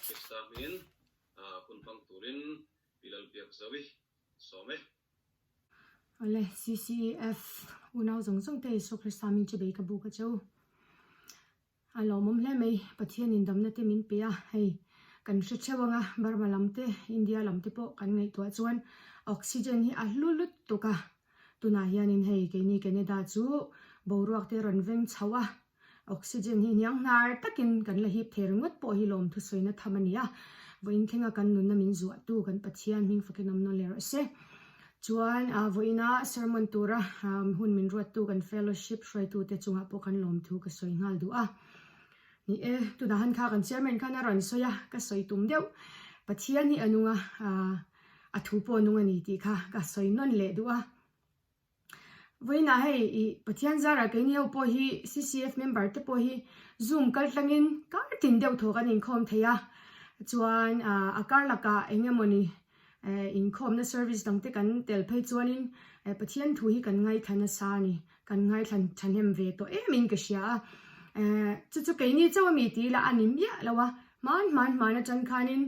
Krista hmingin hun hmang turin Pi Lalbiakzovi sawm e. Awle, CCEF unau zawng zawng te Isua Krista hming chu bei ka buk a che u. A lawmawm hle mai, Pathianin damna te min pe a, hei kan hre theuh anga Burma lam te, India lam te pawh kan ngaihtuah chuan oxygen hi a hlu lutuk a, tunah hianin hei keini Canada chu boruak te rawn veng chho a, Oxygen hi hniang hnar takin kan la hip thei ringawt pawh hi lawmthu sawina tham a ni a, vawiin thlenga kan nunna min zuahtu kan Pathian hming fakin awm nawn leh rawh se. Chuan vawiina sermon tura hun min ruattu kan fellowship hruaitute chungah pawh kan lawmthu ka sawi nghal duh a. Ni e, tunah han kha kan chairman khan a rawn sawi a, ka sawi tum deuh. Pathian hi a nung a, a thu pawh a nung a ni tih kha ka sawi nawn leh duh a. Vawiinah hei i Pathian zarah keini ho pawh hi CCF member te pawh hi Zoom kal tlangin kar tin deuh thaw kan inkhawm thei a, chuan a kar lakah eng emawni inkhawmna service dang te kan tel phei chuanin Pathian thu hi kan ngaithla nasa a ni, kan ngaithla thahnem ve tawh emin ka hria a, chu chu keini chauh ami tih ila a ni miah lo a, Hman hman hman atang khanin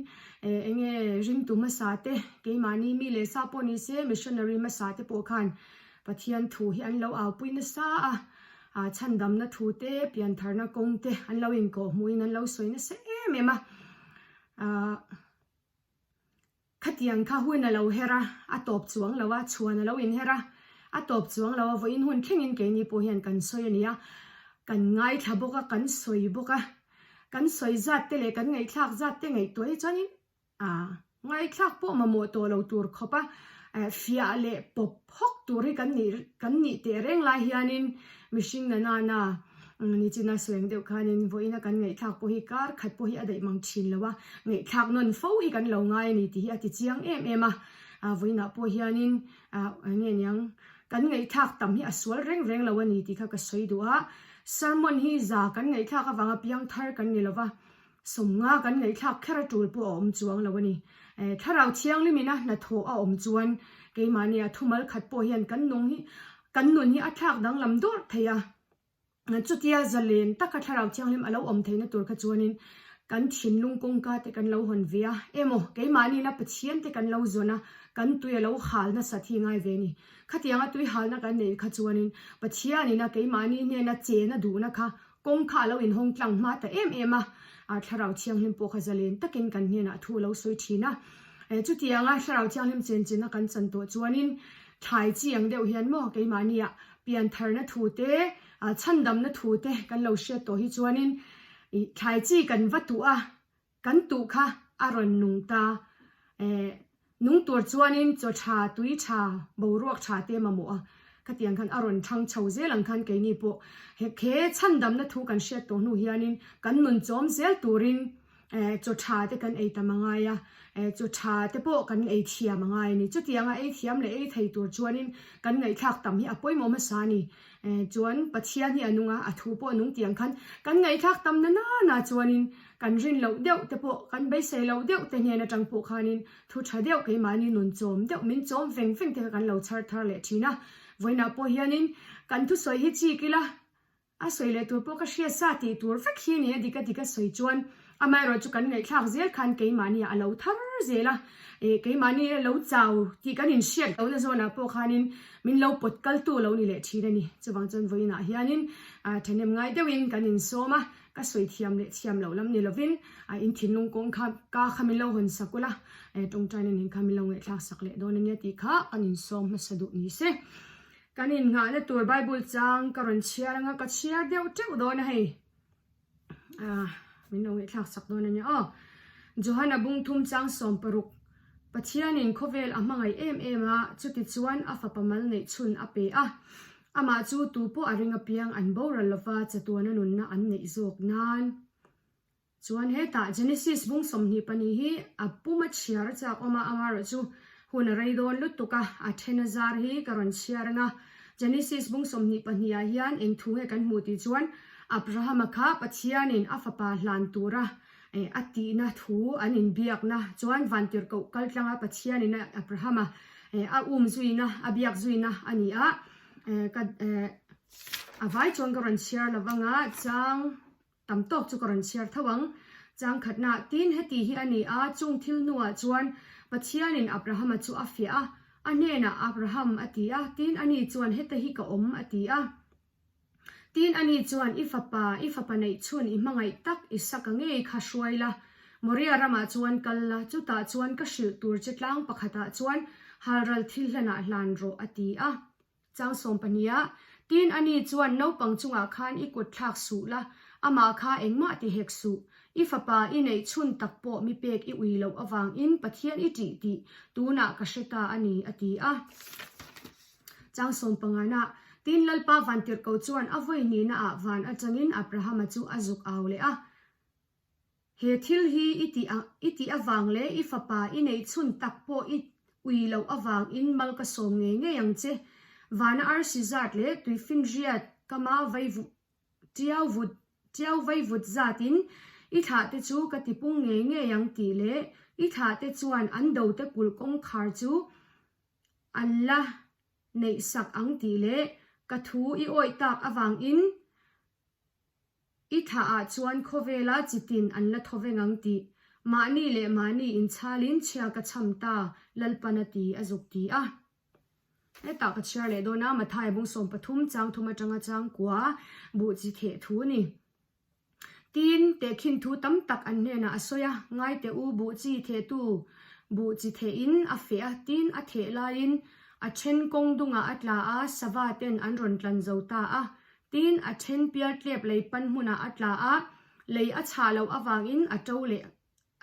eng nge ringtu hmasa te, keimahni mi leh sa pawh ni se missionary hmasa te pawh khan Pathian thu hi an lo aupui nasa a, chhandamna thu te, piantharna kawng te an lo inkawh hmuhin an lo sawi nasa em em a. Khatiang kha hun a lo her a, a tawp chuang lo a, chhuan a lo inher a, a tawp chuang lo a, vawiin hun thlengin keini pawh hian kan sawi a ni a, kan ngaithla bawk a, kan sawi bawk a, kan sawi zat te leh kan ngaihthlak zat te ngaihtuah hi chuanin a ngaithlak pawh mamawh tawh lo tur khawp a, fiah leh pawp hawk tur hi kan nih kan nih teh reng lai hianin mihring na nana Nichina sawi ang deuh khanin vawiina kan ngaihthlak pawh hi kar khat pawh hi a daih mang thin lo a, ngaihthlak nawn fo hi kan lo ngai a ni tih hi a ti chiang em em a, vawiinah pawh hianin eng nge niang kan ngaihthlak tam hi a sual reng reng lo a ni tih kha ka sawi duh a, sermon hi za kan ngaihthlak avanga piang thar kan ni lo va, Sawmnga kan ngaihthlak kher a tul pawh a awm chuang lo a ni. Thlarau Thianghlimina hnathawh a awm chuan keimahnia thumal khat pawh hian kan nung hi kan nun hi a thlak danglam dawrh thei a. Chutia zalen taka Thlarau Thianghlim a lo awm theihna tur kha chuanin kan thinlung kawngka te kan lo hawn ve a, emaw keimahniina Pathian te kan lo zawn a, kan tui a lo hal nasat hi ngai ve a ni. Khatianga tui halna kan neih kha chuanin Pathianina keimahni hnena chena duhna kha Kawng kha a lo inhawng tlang hma ta em em a, Thlarau Thianghlim pawh kha zalen takin kan hnenah thu a lo sawi thin a. Chutianga Thlarau Thianghlim chenchina kan chan tawh chuanin thlai chi ang deuh hian maw keimahniah piantharna thu te, chhandamna thu te kan lo hriat tawh hi chuanin thlai chi kan va tuh a, Kan tuh kha a rawn nung ta. Eh, nung tur chuanin chaw tha, tui tha, boruak tha te mamawh a. Khatiang khan a rawn thang chho zel ang khan keini pawh he khe chhandamna thu kan hriat tawh hnu hianin kan nun chawm zel turin eh chaw tha te kan ei tam a ngai a, eh chaw tha te pawh kan ei thiam a ngai a ni. Chutianga ei thiam leh ei thei tur chuanin kan ngaihthlak tam hi a pawimawh hmasa a ni. Chuan Pathian hi a nung a, a thu pawh a nung tih ang khan kan ngaihthlak tam na nana chuanin kan rin loh deuh te pawh, kan beisei loh deuh te hnen atang pawh khanin thu tha deuh keimahni nun chawm deuh, min chawm veng veng te kha kan lo chhar thar leh thin a. Vawiinah pawh hianin kan thusawi hi chik ila, A sawi leh tur pawh ka hria sa tih tur vek hi ni a dik a dik a sawi chuan amaherawh chu kan ngaihthlak zel khan keimahni ah a lo thar zel a, eh keimahni a lo chau tih kan inhriat lohna zawnah pawh khanin min lo pawt kaltu lo ni leh thin a ni. Chuvang chuan vawiinah hianin thahnem ngai deuhin kan insawm a, ka sawi thiam leh thiam loh lam ni lovin in thinlung kawng kha ka kha min lo hawn sak ula, tawngtaina nen khan min lo ngaihthlak sak leh dawn a nia tih kha kan insawm hmasa duh ni se. Kan innghahna tur Bible chang ka rawn chhiar anga ka chhiar deuh teuh dawn a hei. Ah, min lo ngaihthlak sak dawn a nia aw. Johana bung thum chang 16 Pathianin khawvel a hmangaih em em a, chuti chuan a fapa mal neih chhun a pe a. Amah chu tu pawh a ring apiang an boral lova chatuana nunna an neih zawk nan. Chuan hetah Genesis bung 22 hi a pum a chhiar a chak awm a, amaherawh chu hun a rei dawn lutuk a, a then a zar hi ka rawn chhiar ang a. Genesis bung 22 ah hian eng thu nge kan hmuh tih chuan Abrahama kha Pathianin a fapa hlan tura a tihna thu an inbiakna chuan vantirhkoh kaltlanga Pathianin Abrahama a um zuina, a biak zuina a ni a. Ka a vai chuan ka rawn chhiar lovang a, chang. Tam tawk chu ka rawn chhiar tho ang. Changkhatna, Tin, heti hi a ni a, chung thil hnuah chuan Pathianin Abrahama chu a fiah a, a hnenah, Abraham, a ti a, tin, ani chuan, Heta hi ka awm, a ti a. Tin, ani chuan, I fapa, i fapa neih chhun i hmangaih tak Isaka ngei kha hruai la, Moria ramah chuan kal la, chutah chuan ka hrilh tur che tlang pakhatah chuan halral thil hlanah hlan rawh, a ti a. Chang 12, Tin, ani chuan naupang chungah khan i kut thlak suh la, amah kha engmah ti hek suh. I fapa i neih chhun tak pawh mi pek i ui loh avangin Pathian i ṭih tih tunah ka hre ta a ni, a ti a. Chang 15, Tin, Lalpa vantirhko chuan a vawi hnihnaah van atangin Abrahama chu a zuk au leh a. He thil hi i tih a, i tih avang leh i fapa i neih chhun tak pawh i ui loh avangin mal ka sawm ngei ngei ang che. Vana arsi zat leh tuifinriat kama vai vu, tiau vut, tiau vai vut zatin i thlah te chu ka ti pung ngei ngei ang tih leh i thlah te chuan an dote kulh kawngkhar chu an la neih sak ang tih leh ka thu i awih tak avangin I thlah ah chuan khawvela chitin an la thaw veng ang tih mahni leh mahni inchhalin chhia ka chham ta Lalpan a ti a zuk ti a. Hetah ka chhiar leh dawn a, Mathai bung 13 chang thum atanga chang kua buh chi theh thu a ni. Tin, tehkhin thu tam tak an hnenah a sawi a, ngai teh u buh chi thehtu buh chi thehin a feh a, tin a theh laiin a then kawng dungah a tla a, sava ten an rawn tlan zo ta a, Tin, a then pial tlep lei pan hmunah a tla a, lei a chhah loh avangin a to leh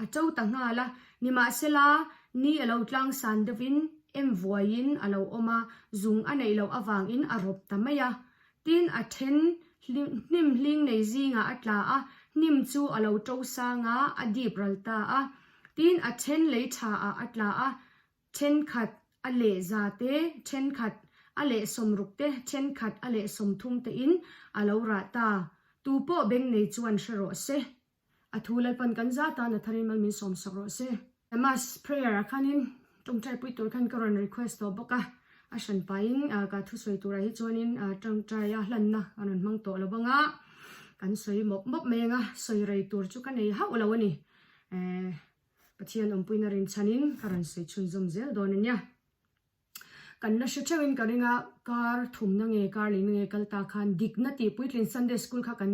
a to ta nghal a. Nimahsela, ni a lo tlang san deuhin em vuaiin a lo awm a, zung a neih loh avangin a rawp ta mai a. Tin, a then hnim hling nei zingah a tla a, hnim chu a lo to sang a, a dip ral ta a. Tin, a then lei thaah a tla a, Thenkhat a leh za te, thenkhat a leh 60 te, thenkhat a leh 30 tein a lo rah ta. Tu pawh beng nei chuan hre rawh se. A thu Lalpan kan za tan a tharin mal min sawmsak rawh se. Mass prayer ah khanin tawngtai pui tur khan ka rawn request tawh bawk a, a hran pahin ka thusawi turah hi chuanin tawngtai a hlanna ka rawn hmang tawh lo vang a, kan sawi mawp mawp mai ang a, sawi rei tur chu ka nei hauh lo a ni. Pathian awmpuina rinchhanin ka rawn sawi chhunzawm zel dawn a nia. Kan la hre theuhin ka ring a, kar thumna nge kar lehna nge kal ta khan dikna tih puitlin Sunday School kha kan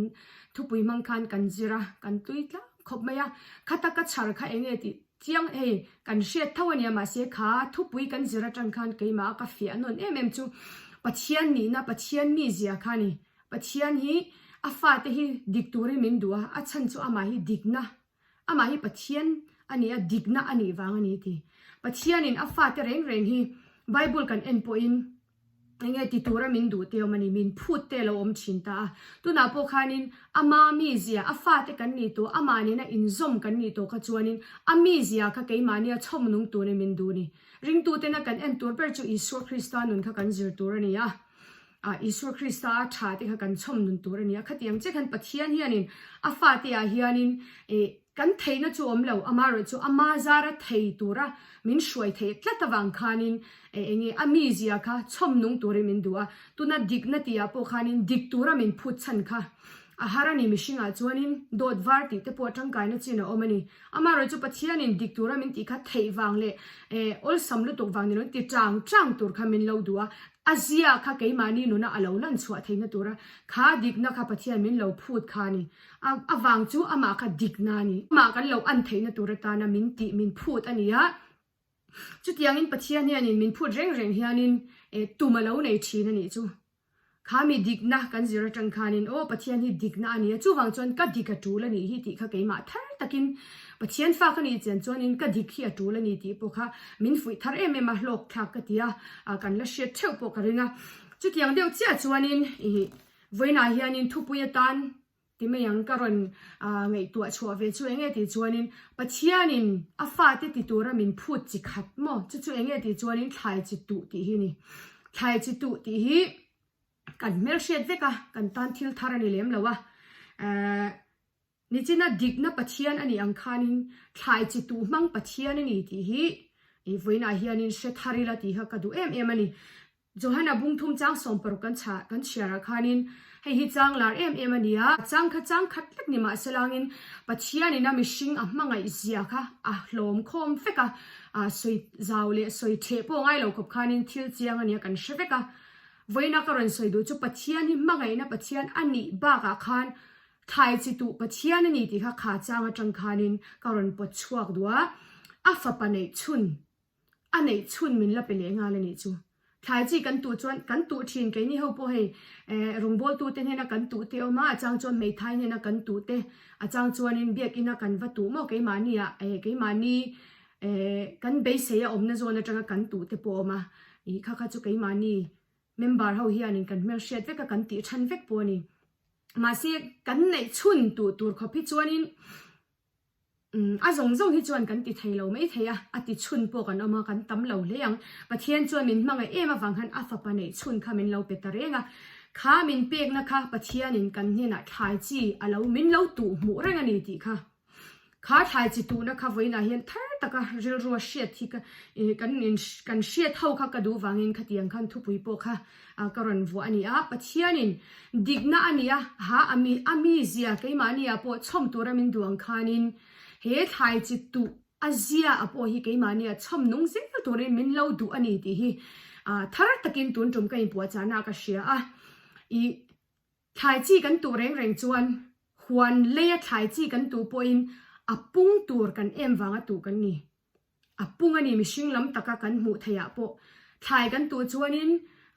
thupui hmang khan kan zir a, kan tui tlang khawp mai a. Khata ka chhar kha eng nge tih chiang hei kan hriat tho a nia mahse kha thupui kan zir atang khan keimah a ka fiah nawn em em chu Pathian nihna Pathian mizia kha a ni. Pathian hi a fate hi dik turin min duh a, a chhan chu amah hi dikna Amah hi Pathian a ni a, dikna a nih vang a ni ti. Pathianin a fate reng reng hi Bible kan en pawhin enge ti tura min duh te awm a ni, min phut te lo awm thin ta a. Tunah pawh khanin ama mizia, a fate kan nih tawh, amah nena inzawm kan nih tawh kha chuanin a mizia kha keimahnia chhawm nung turin min duh a ni. Ringtutena kan en tur ber chu Isua Krista nun kha kan zir tur a ni a. Ah, Isua Krista a tha te kha kan chhawm nun tur a ni a, khatiang che khan Pathian hianin a fate ah hianin eh kan theihna chu awm lo, amaherawh chu ama zara thei tura min hruai theih tlat avang khanin eh enge a mizia kha chhawm nung turin min duh a, tuna dikna tih ah pawh khanin dik tura min phut chhan kha a har a ni mihringah chuanin dawt var tih te pawh tangkaina chin a awm a ni. Amaherawh chu Pathianin dik tura min tih kha theih vang leh eh awlsam lutuk vang ni lo ti chang chang tur kha min lo duh a, a zia kha keimahni nuna a lo lan chhuah theihna tura kha dikna kha Pathian min lo phut kha a ni. A avang chu amah kha dikna a ni. Amah kan lo an theihna tur atana min tih min phut a ni a. Chutiangin Pathian hianin min phut reng reng hianin eh tum a lo nei thin a nih chu. Kha mi dikna kan zir atang khanin aw Pathian hi dikna a ni a, chuvang chuan ka dik a tul a nih hi tih kha keimah thar takin Pathian fa ka nih chian chuanin ka dik hi a tul a ni tih pawh kha min fuih thar em em a, hlawk thlak ka ti a, kan la hriat theuh pawh ka ring a. Chutiang deuh chiah chuanin ih vawiinah hianin thupui atan Ti mai ang ka rawn ngaihtuah chhuah ve chu enge tih chuanin Pathianin a fate ti tura min phut chi khat maw? Chu chu enge tih chuanin thlai chi tuh tih hi ni. Thlai chi tuh tih hi kan hmelhriat vek a, kan tan thil thar a ni lem lo a. Nichina dikna Pathian a nih ang khanin thlai chi tuh hmang Pathian a ni tih hi vawiinah hianin hre thar ila tih kha ka duh em em a ni. Johana bung thum chang 60 kan chhiarah khanin. Hei hi chang lar em em a ni a, chang kha chang khat lek ni mah se langin Pathianin a mihring a hmangaih zia kha a hlawm khawm vek a, sawi zau leh sawi theh pawh ngai lo khawp khanin thil chiang a nia kan hre vek a. Vawiina ka rawn sawi duh chu Pathian hi hmangaihna Pathian a nih bakah khan thlai chi tuh Pathian a ni tih kha kha chang atang khanin ka rawn pawt chhuak duh a, a fapa neih chhun a neih chhun min la pe leh nghal a nih chu. Thlai chi kan tuh chuan kan tuh thin keini ho pawh hei eh rawngbawltute hnena kan tuh te awm a, a chang chuan hmeithai hnena kan tuh te, a chang chuanin biakina kan va tuh maw keimahni ah eh keimahni eh kan beisei a awmna zawn atanga kan tuh te pawh a awm a, ih kha kha chu keimahni member ho hianin kan hmelhriat vek a kan tih than vek pawh a ni. Mahse kan neih chhun tuh tur khawp hi chuanin Umm, a zawng zawng hi chuan kan ti thei lo mai thei a, a ti chhun pawh kan awm a, kan tam lo hle ang. Pathian chuan min hmangaih em avang khan a fapa neih chhun kha min lo pe ta reng a. Kha min pekna kha Pathianin kan hnenah thlai chi a lo min lo tuh hmuh reng a ni tih kha. Kha thlai chi tuhna kha vawiinah hian thar taka rilrua hriat hi ka kan kan hriat ho kha ka duh vangin khatiang khan thupui pawh kha ka rawn vuah a ni a, Pathianin dikna a ni a, ha a mi a mizia keimahni ah pawh chhawm tura min duh ang khanin he thlai chi tuh a zia a pawh hi keimahni ah chhawm nung zel turin min lo duh a ni tih hi thar takin tun tum ka inpuahchahna ah ka hria a, i thlai chi kan tuh reng reng chuan huan leia thlai chi kan tuh pawhin a pung tur kan em vanga tuh kan ni. A pung a ni mihring lam taka kan hmuh theih ah pawh thlai kan tuh chuanin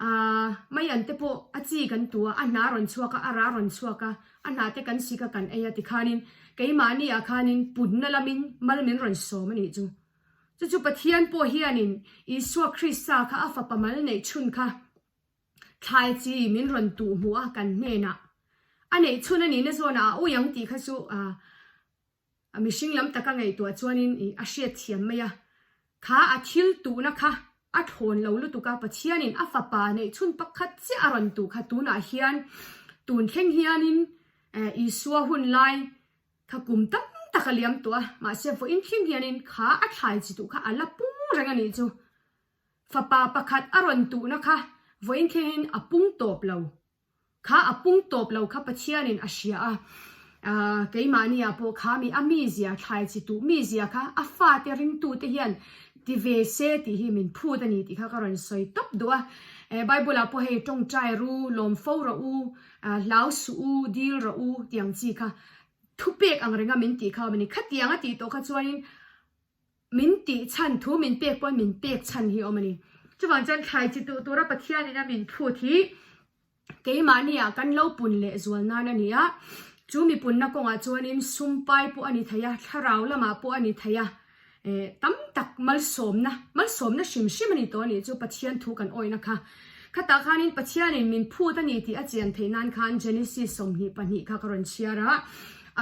aah mai an te pawh a chi kan tuh a, a hna rawn chhuak a, a ra rawn chhuak a, a hna te kan sik a kan ei a tikhanin keimahni ah khanin putna lamin mal min rawn sawm a nih chu. Chu chu Pathian pawh hianin Isua Krista kha a fapa mal neih chhun kha thlai chi min rawn tuh hmuh a kan hnenah a neih chhun a nihna zawnah a ui ang tih kha chu aah A mihring lam taka ngaihtuah chuanin ih a hriat thiam mai a, kha a thil tuhna kha a thlawn lo lutuk a, Pathianin a fapa neih chhun pakhat chiah a rawn tuh kha tunah hian tun thleng hianin eh Isua hun lai kha kum tam tak a liam tawh a, mahse vawiin thleng hianin kha a thlai chi tuh kha a la pung reng a nih chu. Fapa pakhat a rawn tuhna kha vawiin thlengin a pung tawp lo. Kha a pung tawp lo kha Pathianin a hria a, aah keimahni ah pawh kha mi a mizia thlai chi tuh mizia kha a fate ringtute hian ti ve se tih hi min phut a ni tih kha ka rawn sawi tawp duh a. Eh Bible ah pawh hei tawngtai ru, lawm fo rawh u, aah hlau suh u, dil rawh u tih ang chi kha thupek ang renga min tih kha awm a ni. Khatiang a tih tawh kha chuanin Min tih chhan thu min pek pawn min pek chhan hi awm a ni. Chuvang chuan thlai chi tuh tura Pathianin a min phut hi keimahni ah kan lo pun leh zual nan a ni a. Chu mi punna kawngah chuanin sum pai pawh a ni thei a, thlarau lamah pawh a ni thei a, eh tam tak malsawmna, malsawmna hrim hrim a ni tawh a nih chu Pathian thu kan awihna kha. Khatah khanin Pathianin min phut a ni tih a chian theih nan khan Genesis 22 kha ka rawn chhiar a,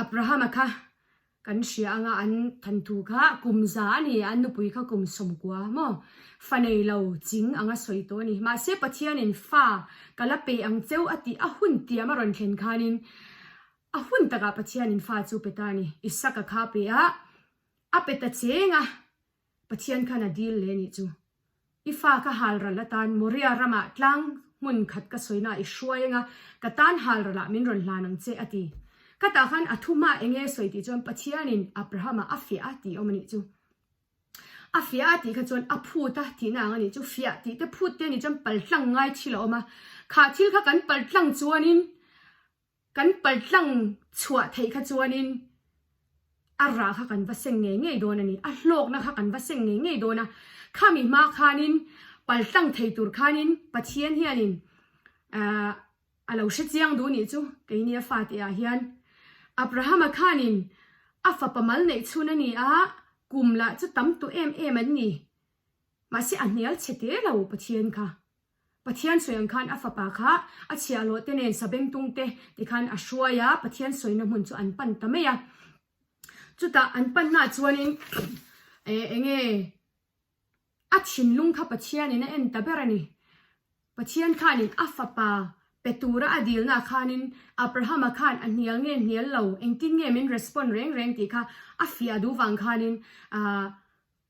Abrahama kha Kan hria anga an thanthu kha kum za a ni, an nupui kha kum 90 maw? Fa nei lo ching anga sawi tawh a ni. Mahse Pathianin fa ka la pe ang cheu a tih a hun tiam a rawn thlen khanin a hun takah Pathianin fa chu pe ta a ni. Isaka kha a pe a, a pe ta cheng a, Pathian khan a dil leh a nih chu. I fa ka halral atan Moria ramah tlang hmun khat ka sawina i hruai anga ka tan halralah min rawn hlan ang che a ti. Ka tah khan a thu hma enge sawi tih chuan Pathianin Abrahama a fiah a tih awm a nih chu. A fiah a tih kha chuan a phut a tihna ang a nih chu. Fiah tih te phut te nih chuan paltlang ngai thil a awm a. Kha thil kha kan paltlang chuanin Kan paltlang chhuah theih kha chuanin a rah kha kan va seng ngei ngei dawn a ni, a hlawkna kha kan va seng ngei ngei dawn a. Khami hma khanin paltlang thei tur khanin Pathian hianin ahh a lo hre chiang duh nih chu keini a fate ah hian. Abrahama khanin a fapa mal neih chhun a ni a, kum lah chu tam tawh em em an ni. Mahse a hnial chhe te lo Pathian kha. Pathian sawi ang khan a fapa kha a chhiahhlawh te nen sabengtung te ti khan a hruai a, Pathian sawina hmun chu an pan ta mai a. Chutah an pan hna chuanin eh enge a thinlung kha Pathianin a en ta ber a ni. Pathian khanin a fapa pe tura a dilna khanin Abrahama khan a hnial nge hnial lo, engtin nge min respond reng reng tih kha a fiah duh vang khanin ah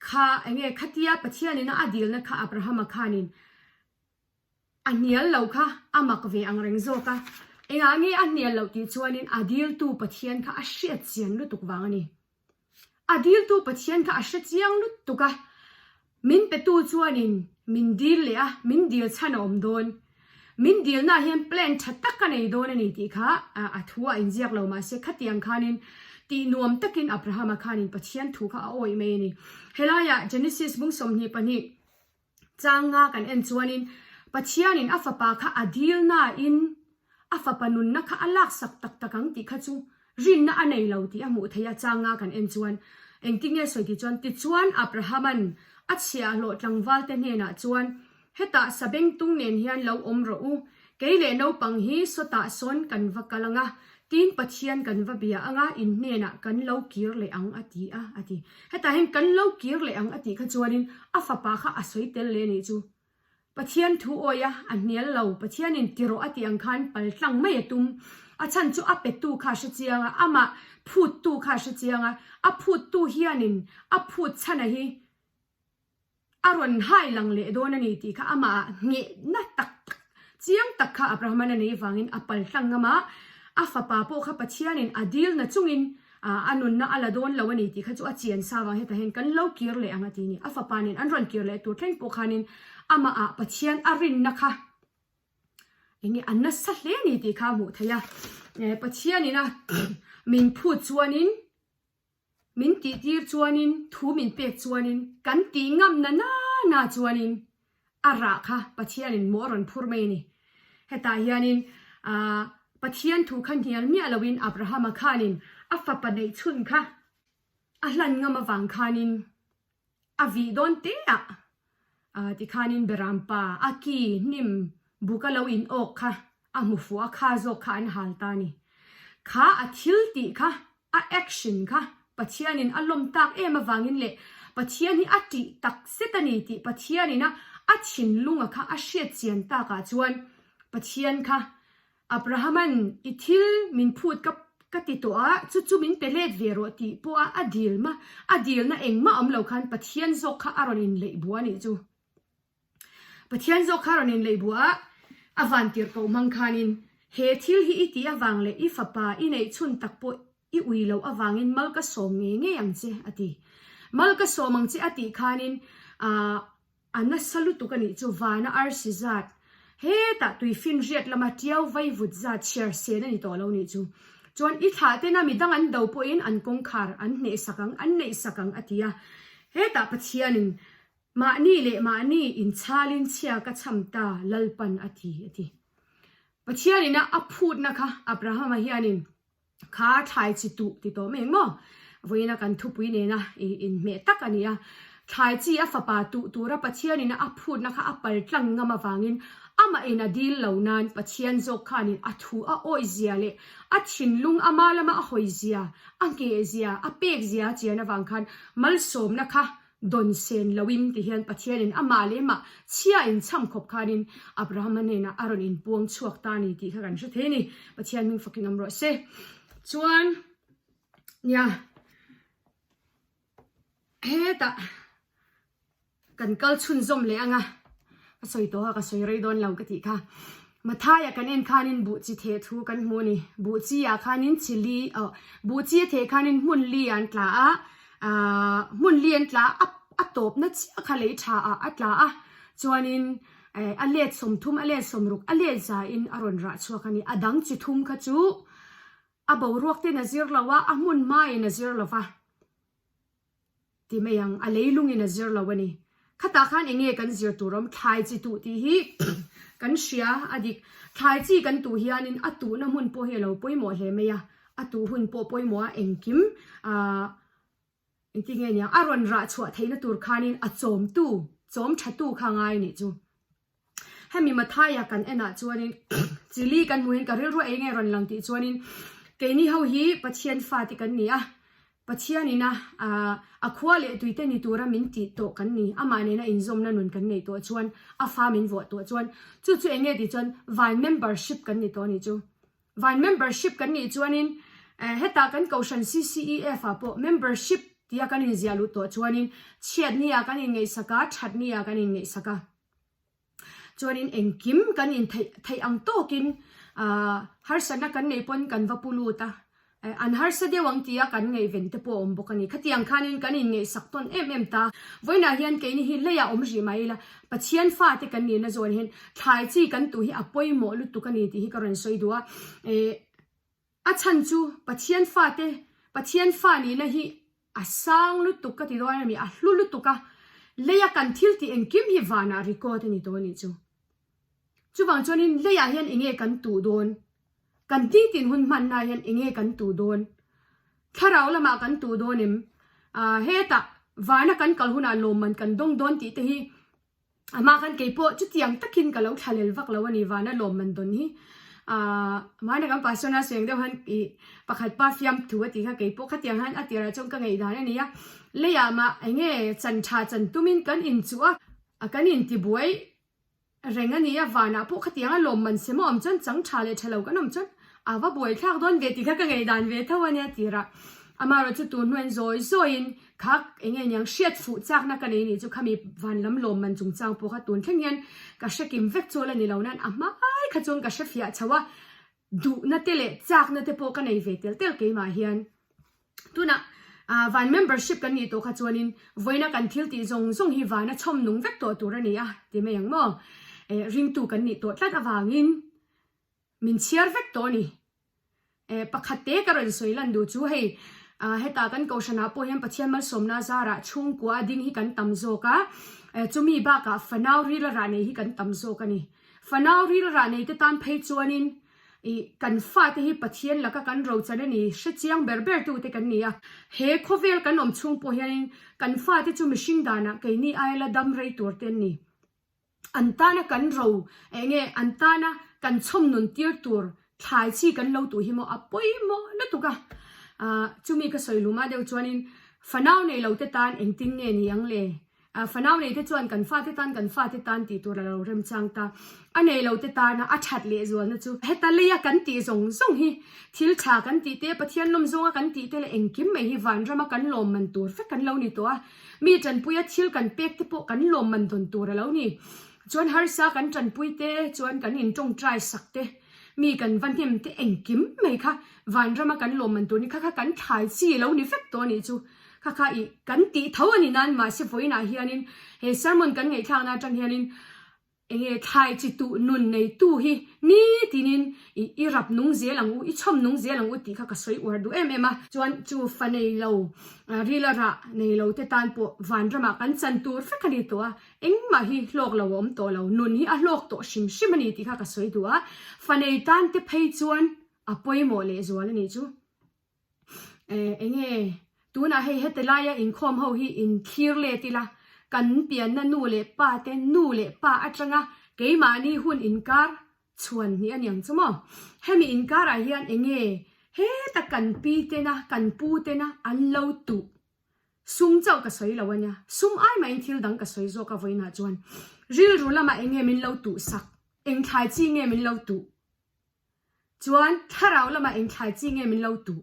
Kha enge khatia Pathianin a dilna kha Abrahama khanin a hnial lo kha a mak ve ang reng zawk a. Engah nge a hnial loh tih chuanin a diltu Pathian kha a hriat chian lutuk vang a ni. A diltu Pathian kha a hre chiang lutuk a, min petu chuanin min dil leh a, min dil chhan a awm dawn. Min dilnaah hian plan tha tak a nei dawn a ni tih kha a thu a inziak lo mahse khatiang khanin tih nuam takin Abrahama khanin Pathian thu kha a awih mai a ni. Helaiah Genesis bung 22 Changa kan en chuanin Pathianin a fapa kha a dilnain a fapa nunna kha a laksak tak tak ang tih kha chu rinna a nei lo tih a hmuh theih a. Changa kan en chuan engtin nge sawi tih chuan, Tichuan Abrahama'n a chhiahhlawh tlangvalte hnenah chuan, Hetah sabengtung nen hian lo awm rawh u, kei leh naupang hi sawtah sawn kan va kal ang a, Tin, Pathian kan va bia ang a, in hnenah kan lo kir leh ang a ti a, a ti. Hetah hian kan lo kir leh ang a tih kha chuanin a fapa kha a sawi tel leh a nih chu. Pathian thu awi a, a hnial lo. Pathianin ti rawh a tih ang khan pal tlang mai a tum. A chhan chu a petu kha a hre chiang a, amah phuttu kha a hre chiang a, a phuttu hianin a phut chhana hi A rawn hai lang leh dawn a ni tih kha amah ah nghehna tak tak chiang tak kha Abraham-an a nei vangin a pal tlang ngam a, a fapa pawh kha Pathianin a dilna chungin a nunna a la dawn lo a ni tih kha chu a chian sa vang hetah hian kan lo kir leh ang a ti a ni. A fapa nen an rawn kir leh tur thleng pawh khanin amah ah Pathian a rinna kha eng nge a nasa hle a ni tih kha a hmuh theih a. Pathianin a min phut chuanin Min tihtir chuanin, thu min pek chuanin, kan tih ngam na na na chuanin a rah kha Pathianin mawh a rawn phur mai a ni. Hetah hianin aah Pathian thu kha hnial miah loin Abrahama khanin a fapa neih chhun kha a hlan ngam avang khanin A vih dawn te ah tikhanin Berampa a ki hnim buk a lo in awk kha a hmu fuh a, kha zawk kha an hal ta a ni. Kha a thil tih kha, a action kha Pathianin a lawm tak em avangin leh Pathian hi a tih tak zet a ni tih Pathianin a a thinlunga kha a hriat chian takah chuan Pathian kha Abrahaman i thil min phut ka ka ti tawh a, chu chu min pe let ve rawh tih pawh a a dil ma, a dilna engmah awm lo khan Pathian zawk kha a rawn inleih buah a nih chu. Pathian zawk kha a rawn inleih buah a, a van tirh koh hmang khanin he thil hi i tih avang leh i fapa i neih chhun tak pawh i ui loh avangin mal ka sawm ngei ngei ang che a ti. Mal ka sawm ang che a tih khanin ah A nasa lutuk a nih chu vana arsi zat hetah tuifinriat lama tiau vaivut zat chhiar sen a ni tawh lo nih chu. Chuan i thlah tena midang an do pawhin an kawngkhar an hnehsak ang, an neihsak ang a ti a. Hetah Pathianin mahni leh mahni inchhalin chhia ka chham ta Lalpan a ti a ti. Pathianin a a phutna kha Abrahama hianin Kha thlai chi tuh ti tawh mai ang maw? Vawiina kan thupui nena i inhmeh tak a ni a. Thlai chi a fapa tuh tura Pathianin a phutna kha a pal tlang ngam avangin amah in a dil lo nan Pathian zawk khanin a thu a awih zia leh a thinlung ama lama a hawi zia, a ngheh zia, a pek zia a chian avang khan malsawmna kha Dawn sen loin ti hian Pathianin amah leh amah chhia in chham khawp khanin Abrahama hnenah a rawn inpuang chhuak ta a ni tih kha kan hre thei a ni. Pathian hming fakin awm rawh se. Chuan nia hetah kan kal chhunzawm leh anga ka sawi tawh a ka sawi rei dawn lo ka tih kha. Mathaia kan en khanin buh chi theh thu kan hmu a ni. Buh chi ah khanin chi li oh buh chi a theh khanin hmun li an tla a, ahh hmun li an tla a, a tawpna chiah kha lei tha ah a tla a, chuanin eh a let 30 a let 60 a let za in a rawn rah chhuak a ni. A dang chi thum kha chu a boruak ten a zir lo a, a hmun hmain a zir lo va. Ti mai ang, a leilungin a zir lo a ni. Khatah khan eng nge kan zir tur awm? Thlai chi tuh tih hi kan hria a dik. Thlai chi kan tuh hianin a tuhna hmun pawh hi a lo pawimawh hle mai a, a tuh hun pawh pawimawh a, engkim aah engtin nge niang a rawn rah chhuah theihna tur khanin a chawmtu, chawm thatu kha a ngai a nih chu. Hemi Mathaia kan enah chuanin chili kan hmuh hian ka rilru ei nge rawn lang tih chuanin keini ho hi Pathian fate kan ni a, Pathianina a khua leh tuite ni tura min tih tawh kan ni, amah nena inzawmna nun kan neih tawh chuan a fa min vuah tawh chuan chu chu eng nge tih chuan van membership kan ni tawh a nih chu. Van membership kan nih chuanin hetah kan kohhran CCEF ah pawh membership tia kan inziah luh tawh chuanin chhiatni ah kan inngaihsak a, thatni ah kan inngaihsak a. Chuanin engkim kan in theih theih ang tawkin. Harsatna kan neih pawn kan va pu lut a, an harsa deuh ang tia kan ngaihven te pawh a awm bawk a ni. Khatiang khanin kan inngaihsak tawn em em ta. Vawiinah hian keini hi leiah awm rih mai ila, Pathian fate kan nihna zawn hian thlai chi kan tuh hi a pawimawh lutuk a ni tih hi ka rawn sawi duh a. A chhan chu Pathian fate, Pathian fa nihna hi a sang lutuk ka ti dawn a ni, a hlu lutuk a, leia kan thil tih engkim hi vanah record a ni tawh a nih chu. Chuvang chuanin leiah hian enge kan tuh dawn? Kan nitin hun hmannaah hian enge kan tuh dawn? Thlarau lamah kan tuh dawn em? Hetah vana kan kal hunah lawmman kan dawng dawn tih te hi Amah khan keipawh chutiang takin ka lo thlalel vak lo a ni vana lawmman dawn hi. Aaa mahni kan pastor na seng deuh han ih pakhat pa fiam thu a tih kha keipawh khatiang han a tirah chuan ka ngaihdan a ni a. Leiah mah enge chan tha chan tumin kan inchuh a, a kan intibuai reng a ni a, vanah pawh khatiang a lawmman se maw awm chuan chang tha leh tha lo kan awm chuan a va buai thlak dawn ve tih kha ka ngaihdan ve tho a nia tirah. Amaherawhchu tun hnuaiin zawi zawiin Kha eng nge niang hriat fuh chakna ka nei nih chu khami van lam lawmman chungchang pawh kha tun thleng hian ka hre kim vek chu la ni lo nan a hmai kha chuan ka hre fiah chho a, duhna te leh chakna te pawh ka nei ve tel tel keimah hian. Tunah van membership kan nih tawh kha chuanin vawiina kan thil tih zawng zawng hi vana chhawm nung vek tawh tur a ni a ti mai ang maw? Ringtu kan nih tawh tlat avangin min chhiar vek tawh a ni. Eh, pakhat te ka rawn sawi lan duh chu hei, ah hetah kan kohhranah pawh hian Pathian malsawmna zarah chhungkua a ding hi kan tam zawk a, eh chumi bakah fanau ril a rah nei hi kan tam zawk a ni. Fanau ril a rah nei te tan phei chuanin ih kan fate hi Pathian laka kan rochan a ni, hre chiang ber ber tu te kan ni a. He khawvel kan awm chhung pawh hianin kan fate chu mihring danah keini aia la dam rei tur te an ni. An tana kan ro eng nge an tana kan chhawm nun tir tur thlai chi kan lo tuh hi maw a pawimawh lutuk a. Ahh chumi ka sawi luma deuh chuanin fanau nei lo te tan engtin nge ni ang le? Ahh fanau nei te chuan kan fate tan kan fate tan tih tur a lo remchang ta. A nei lo te tana a that leh zualna chu heta leia kan tih zawng zawng hi thil tha kan tih te Pathian lawm zawnga kan tih te leh engkim mai hi vanrama kan lawmman tur vek kan lo ni tawh a. Mi tanpuia thil kan pek te pawh kan lawmman dawn tur a lo ni. Chuan harsa kan tanpui te, chuan kan intawngtai sak te, mi kan va hnem te engkim mai kha vanrama kan lawmman tur ni kha kha kan thlai chi a lo ni vek tawh a nih chu. Kha kha ih kan tih tho a ni nan mahse vawiinah hianin he sermon kan ngaihthlakna atang hianin Enge thlai chi tuh nun neitu hi nitinin i i rap nung zel ang u, i chhawm nung zel ang u tih kha ka sawi uar duh em em a. Chuan chu fa nei lo, ril a rah nei lo te tan pawh vanramah kan chan tur vek a ni tawh a, engmah hi hlawk lo a awm tawh lo, nun hi a hlawk tawh hrim hrim a ni tih kha ka sawi duh a. Fa nei tan te phei chuan a pawimawh lehzual a nih chu. Eh, enge tunah hei heti laia inkhawm ho hi inthlir let ila, kan pianna nu leh pa te nu leh pa atanga keimahni hun inkar chhuan hnih a niang chu maw? Hemi inkarah hian enge heta kan pi tena kan pu tena an lo tuh sum chauh ka sawi lo a nia, sum ai mahin thil dang ka sawi zawk a vawiinah chuan rilru lamah enge min lo tuhsak, eng thlai chi nge min lo tuh? Chuan thlarau lamah eng thlai chi nge min lo tuh?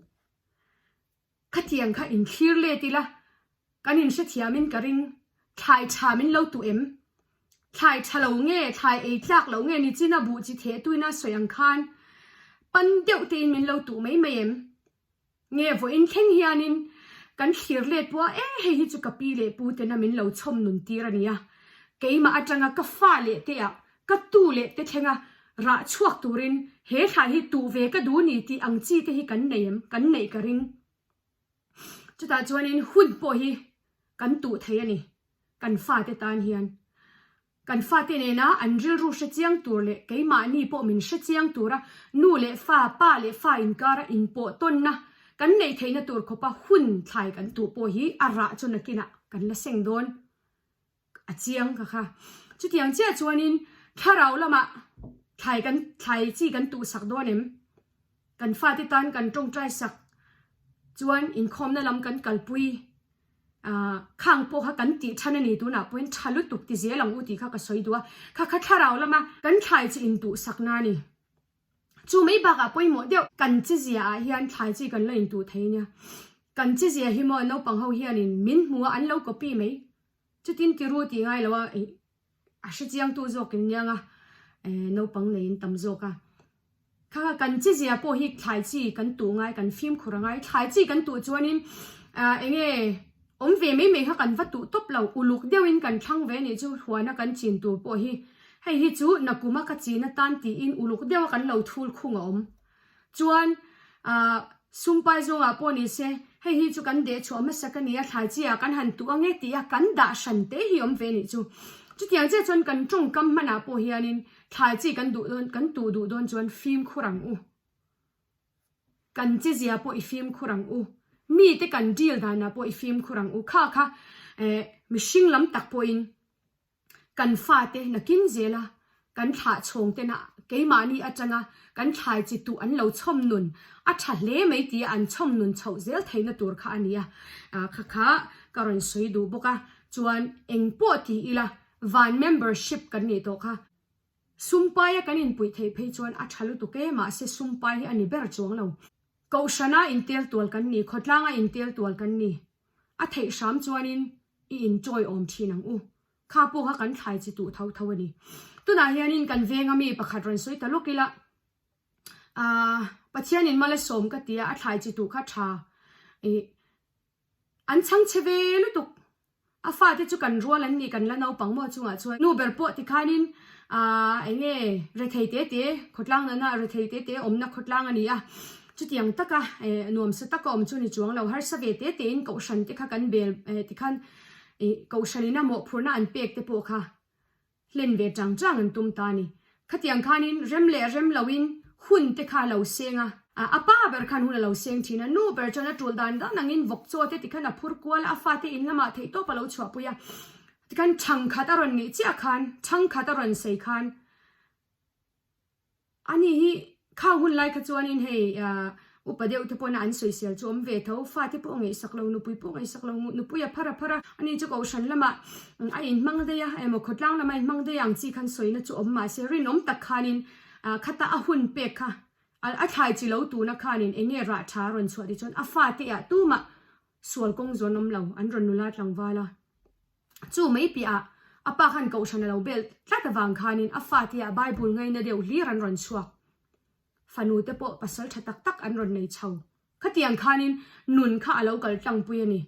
Khatiang kha inthlir let ila, kan inhrethiamin ka ring. Thlai tha min lo tuh em? Thlai tha lo nge, thlai ei tlak lo nge nichina buh chi theh tuina sawi ang khan pan deuh tein min lo tuh mai mai em? Nge vawiin thleng hianin kan thlir let pawh a, e hei hi chu ka pi leh pu tena min lo chhawm nun tir a nia, keimah atanga ka fa leh te ah ka tu leh te thlenga rah chhuak turin he thlai hi tuh ve ka duh ni tih ang chi te hi kan nei em, kan neih ka ring. Chutah chuanin hun pawh hi kan tuh thei a ni, kan fate tan hian. Kan fate nena an rilru hre chiang tur leh keimahni pawh min hre chiang tura nu leh fa, pa leh fa inkara inpawh tawnna kan neih theihna tur khawpa hun thlai kan tuh pawh hi a rah chu nakinah kan la seng dawn a chiang ka kha. Chutiang chiah chuanin thlarau lamah thlai kan thlai chi kan tuhsak dawn em? Kan fate tan kan tawngtai sak chuan inkhawmna lam kan kalpui. Khang pawh kha kan tih than a ni tunah pawhin tha lutuk ti zel ang u tih kha ka sawi duh a, kha kha thlarau lama kan thlai chi intuhsak na a ni. Chu mai bakah pawimawh deuh kan chi zia ah hian thlai chi kan la intuh thei nia. Kan chi zia hi maw naupang ho hianin min hmu a an lo copy mai. Chutin ti ru tih ngai lo a a hre chiang tu zawk in niang a naupang nei in tam zawk a. Kha kha kan chizia pawh hi thlai chi kan tuh ngai kan fimkhur a ngai. Thlai chi kan tuh chuanin eng nge awm ve mai mai kha kan va tuh tawp lo, uluk deuhin kan thlang ve anih chu huana kan chin tur pawh hi. Hei hi chu nakuma ka chin atan tiin uluk deuha kan lo thul khung a awm. Chuan sumpai zawngah pawh ni se hei hi chu kan deh chhuah hmasa ka nia thlai chi ah kan han tuh ange tih a kan dah hran te hi awm ve nih chu. Chutiang chiah chuan kan tawngkam hmanah pawh hianin thlai chi kan duh dawn kan tuh duh dawn chuan fimkhur ang u. Kan chezia pawh i fimkhur ang u. Mite kan deal danah pawh i fimkhur ang u. Kha kha mihring lam tak pawhin Kan fate nakin zela kan thlah chhawng tena keimahni atanga kan thlai chi tuh an lo chhawm nun a tha hle mai tia an chhawm nun chhoh zel theihna tur kha a ni a, kha kha ka rawn sawi duh bawk a, chuan eng pawh ti ila van membership kan nih tawh kha. Sumpaia kan inpuih theih phei chuan a tha lutuk e, mahse sumpai hi a ni ber chuang lo. Kohhrana intel tual kan ni, khawtlanga intel tual kan ni. A theih hram chuanin i inchawi awm thin ang u. Kha pawh kha kan thlai chi tuh tho tho a ni. Tunah hianin kan venga mi pakhat rawn sawi ta lawk ila, aah Pathianin mal a sawm ka ti a, a thlai chi tuh kha tha ih an chhang che ve lutuk. A fate chu kan rual an ni, kan la naupang maw chungah chuan nu ber pawh tikhanin aah eng nge rethei te te khawtlang nana rethei te te awmna khawtlang a ni a, chutiang taka eh nuamsa taka awm chu ni chuang lo, harsa ve te tein kohhran te kha kan bel eh tikhan ih kohhran ina mawhphurhna an pek te pawh kha Hlen ve chang chang an tum ta a ni. Khatiang khanin rem leh rem loin hun te kha a lo seng a. A pa ber khan hun a lo seng thin a, nu ber chuan a tul dan dan angin vawk chaw te tikhan a phur kual a, a fate in lamah theihtawp a lo chhuahpui a. Tikhan chhangkhat a rawn nih chiah khan, chhangkhat a rawn sei khan Ani hi khang hun lai kha chuanin hei upa deuh te pawhna an sawisel chu awm ve tho, fate pawh ngaihsak lo, nupui pawh ngaihsak lo, nupui a phar a phar a, ani chu kohhran lamah a inhmang daih a, emaw khawtlang lamah a inhmang daih ang chi khan sawina chu awm mahse rinawm tak khanin khata a hun pek kha a thlai chi lo tuna khanin eng nge rah tha a rawn chhuah tih chuan a fate ah tumah sual kawng zawn awm lo an rawn nula tlangval a. Chu mai piahah a pa khan kohhran a lo bel tlat avang khanin a fate ah Bible ngaina deuh hlir an rawn chhuak. Fanu te pawh pasal tha tak tak an rawn nei chho. Khatiang khanin nun kha a lo kal tlangpui a ni.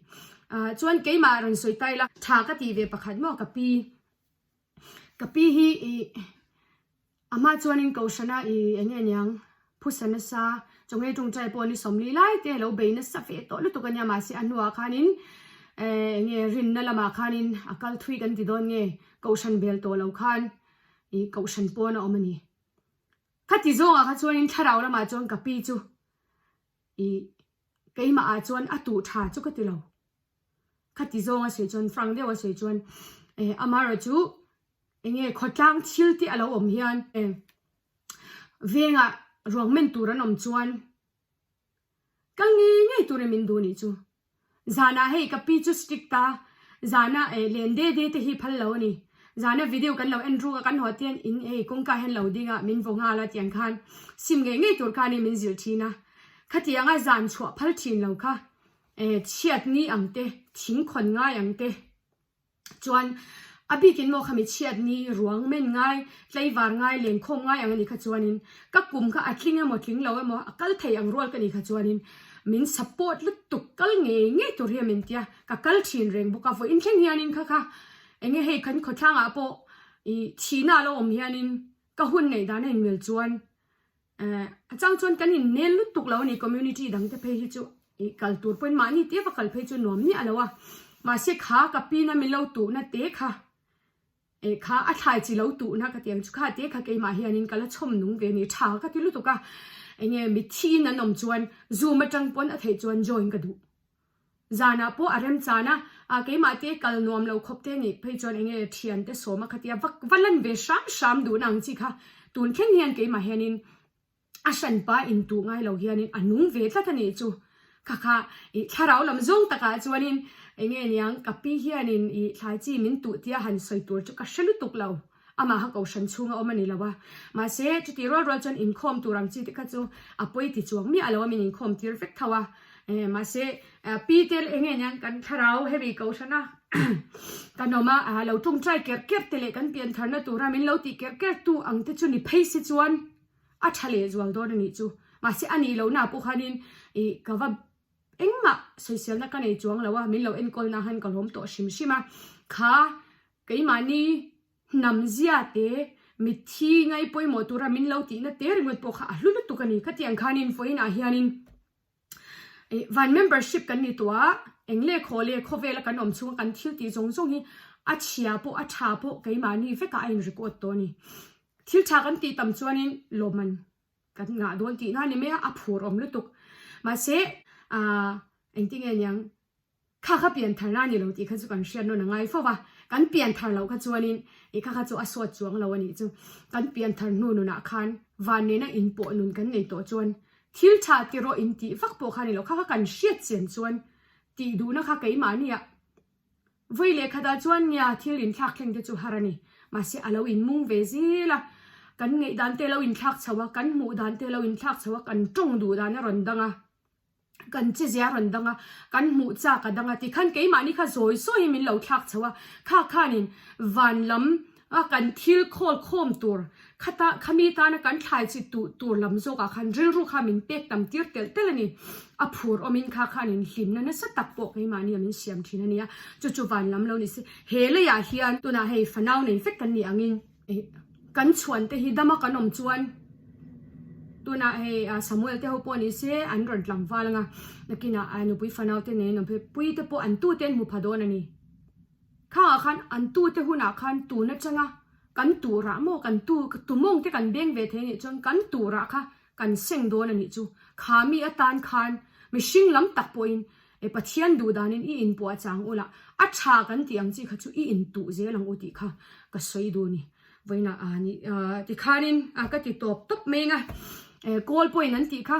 Chuan keimah rawn sawi ta ila tha ka tih ve pakhat maw ka pi. Ka pi hi ih A hma chuanin Kohhrana i eng nge niang phusa nasa chawngei tawngtai pawh ni 40 lai te lo bei nasa ve tawh lutuk a nia mahse a hnuah khanin eng nge rinna lamah khanin a kal thui kan ti dawn nge Kohhran bel tawh lo khan i Kohhran pawn a awm a ni. Khati zawngah kha chuanin thlarau lamah chuan ka pi chu i keimah ah chuan a tuh tha chu ka ti lo. Khati zawng a sawi chuan frank deuh a sawi chuan amaherawhchu Eng nge khawtlang thil te a lo awm hian vengah ruang men tur an awm chuan kal ngei ngei tur em in duh nih chu. Zanah hei ka pi chu strict ta, zanah len de de te hi phal lo a ni. Zana video kan lo en ruk a kan haw te hian in hei kawngka hian lo ding a min vaw nghal a tiang khan sim ngei ngei tur khan in min zilh thin a. Khatianga zan chhuah phal thin lo kha chhiat ni ang te, thing khawn ngai ang te. Chuan a bikin maw khami chhiat ni ruang men ngai, tlaivar ngai, lenkhawm ngai ang a nih kha chuanin ka kum kha a tling emaw tling lo emaw a kal thei ang rual ka nih kha chuanin min support lutuk kal ngei ngei tur hi a min tia ka kal thin reng bawk a vawiin thleng hianin kha kha enge hei kan khawthlangah pawh ih thihna a lo awm hianin ka hun neih dan a inmil chuan A chang chuan kan innel lutuk lo a ni, community dang te phei hi chu ih kal tur pawhin mahni te va kal phei chu nuam miah lo a, mahse kha ka pin a min lo tuhna te kha eh kha a thlai chi lo tuhna ka ti ang chu kha te kha keimah hianin ka la chhawm nung ve a ni, tha ka ti lutuk a, enge mitthi in an awm chuan zoom atang pawn a theih chuan join ka duh. Zanah pawh a remchan a, a keimah te kal nuam lo khawp te nih phei chuan enge thian te sawm a khatia va va lan ve hram hram duhna ang chi kha tun thleng hian keimah hianin a hranpa intuh ngai lo hianin a nung ve tlat a nih chu. Kha kha ih thlarau lam zawng takah chuanin enge niang ka pi hianin ih thlai chi min tuh tia han sawi tur chu ka hre lutuk lo. Amah kha kohhran chhunga awm a ni lo a, mahse chutih rual rual chuan inkhawm tur ang chi te kha chu a pawi ti chuang miah lo a, min inkhawm tir vek tho a, mahse pi te eng nge niang kan thlarau hemi kohhrana kan awm a, lo tawngtai kerh kerh te leh kan piantharna tura min lo tih kerh kerh tu ang te chu ni phei se chuan. a tha leh zual dawn a nih chu. Mahse a nih lohna ah pawh khanin ih ka va engmah sawiselna ka nei chuang lo a, min lo enkawlna khan ka lawm tawh hrim hrim a. Kha keimahni hnam zia te mitthi ngai pawimawh tura min lo tihna te ringawt pawh kha a hlu lutuk a ni. Khatiang khanin vawiin ah hianin Ih van membership kan ni tawh a, eng leh khaw leh khawvela kan awm chhunga kan thil tih zawng zawng hi a chhia pawh a tha pawh keimahni vekah a in record tawh a ni. Thil tha kan tih tam chuanin lawmman kan ngah dawn tihna a ni mai a, a phur awm lutuk. Mahse ah engtinge niang Kha kha pian thar na ni lo tih kha chu kan hriat nawn a ngai fo va, kan pian thar loh kha chuanin i kha kha chu a sawt chuang lo a nih chu. Kan pian thar hnu nunah khan van nena inpawh nun kan nei tawh chuan thil tha ti rawh in tih vak pawh kha ni lo, kha kha kan hriat chian chuan tih duhna kha keimahniah vawi leh khatah chuan nia thil inthlak thleng te chu har a ni. Mahse a lo inmung ve zel a, kan ngaihdan te a lo inthlak chho a, kan hmuh dan te a lo inthlak chho a, kan tawng duh dan a rawn dang a. Kan che zia rawn dang a, kan hmuh chak a dang a tikhan keimahni kha zawi zawiin min lo thlak chho a, kha khanin van lam a kan thil khawl khawm tur khata khami tana kan thlai chi tuh tur lam zawkah khan rilru kha min pek tam tir telh telh a ni. A phur awmin kha khanin hlimna nasa tak pawh keimahni a min siam thin a nia, chu chu van lam lo ni se. He leiah hian tunah hei fanau nei vek kan nih angin, Kan chhuan te hi dama kan awm chuan tunah hei Samuel te ho pawh ni se an rawn tlangval anga nakinah nupui fanau te nen awm phei pui te pawh an tute an hmu pha dawn a ni. Khangah khan an tute hunah khan tun atanga kan turah maw kan tu tumawng te kan beng ve thei anih chuan kan turah kha kan seng dawn a nih chu. Kha mi atan khan mihring lam tak pawhin E Pathian duh danin i inpuah chang ula, a tha kan tih ang chi kha chu i intuh zel ang u tih kha ka sawi duh ni. Vawiinah a ni tikhanin ka ti tawp tawp mai anga, e kawl pawhin an tih kha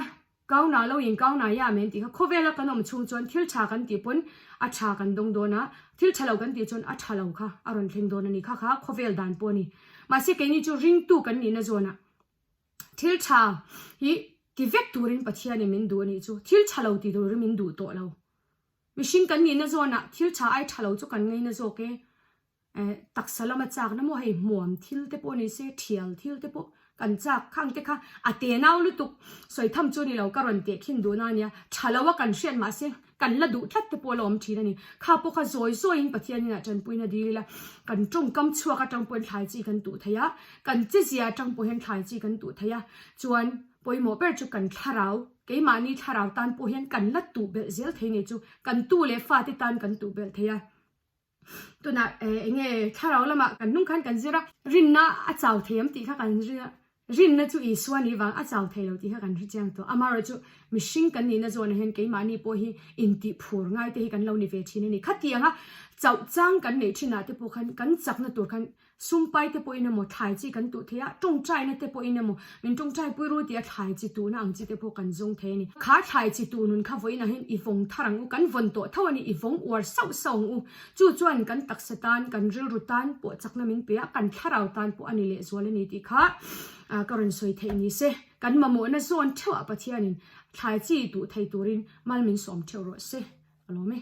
kauna lo in kauna ya men tih kha khawvela kan awm chhung chuan thil tha kan tih pawn a tha kan dawng dawn a, thil tha lo kan tih chuan a tha lo kha a rawn thleng dawn a ni kha kha khawvel dan pawh a ni. Mahse keini chu ringtu kan nihna zawnah Thil tha hi ti vek turin Pathianin min duh a nih chu. Thil tha lo ti turin min duh tawh lo. Mihring kan nihna zawnah thil tha ai tha lo chu kan ngaina zawk e. Eh, taksa lama chakna maw hei hmuam thil te pawh ni se, thial thil te pawh kan chak khang te kha a tenau lutuk. Sawi tham chu ni lo ka rawn teh khin duhna a nia. Tha lo a kan hriat mahse Kan la duh tlat te pawh la awm thin a ni. Kha pawh kha zawi zawiin Pathian inah tanpuina dil ila, kan tawngkam chhuak atang pawhin thlai chi kan tuh thei a, kan chezia atang pawh hian thlai chi kan tuh thei a, chuan pawimawh ber chu kan thlarau, keimahni thlarau tan pawh hian kan la tuh belh zel thei nei chu kan tu leh fate tan kan tuh belh thei a. Tunah eng nge thlarau lamah kan hnung khan kan zir a, rinna a chau thei ang tih kha kan ring a, rinna chu Isua nih vang a chau thei lo tih kha kan hre chiang tawh. Amaherawhchu chu mihring kan nihna zawnah hian keimahni pawh hi intih phur ngai te hi kan lo ni ve thin a ni. Khatianga chauh chang kan neih thinah te pawh khan kan chakna tur khan Sumpai te pawhin emaw thlai chi kan tuh thei a, tawngtaina te pawhin emaw min tawngtai pui ru tia thlai chi tuhna ang chi te pawh kan zawng thei a ni. Kha thlai chi tuh nun kha vawiinah hian i vawng thar ang u, kan vawn tawh tho a ni, i vawng uar sauh sauh ang u. Chu chuan kan taksa tan, kan rilru tan pawh chakna min pe a, kan thlarau tan pawh a ni lehzual a ni tih kha ka rawn sawi theih ni se. Kan mamawhna zawn theuhah Pathianin thlai chi tuh thei turin mal min sawm theuh rawh se. Ka lawm e.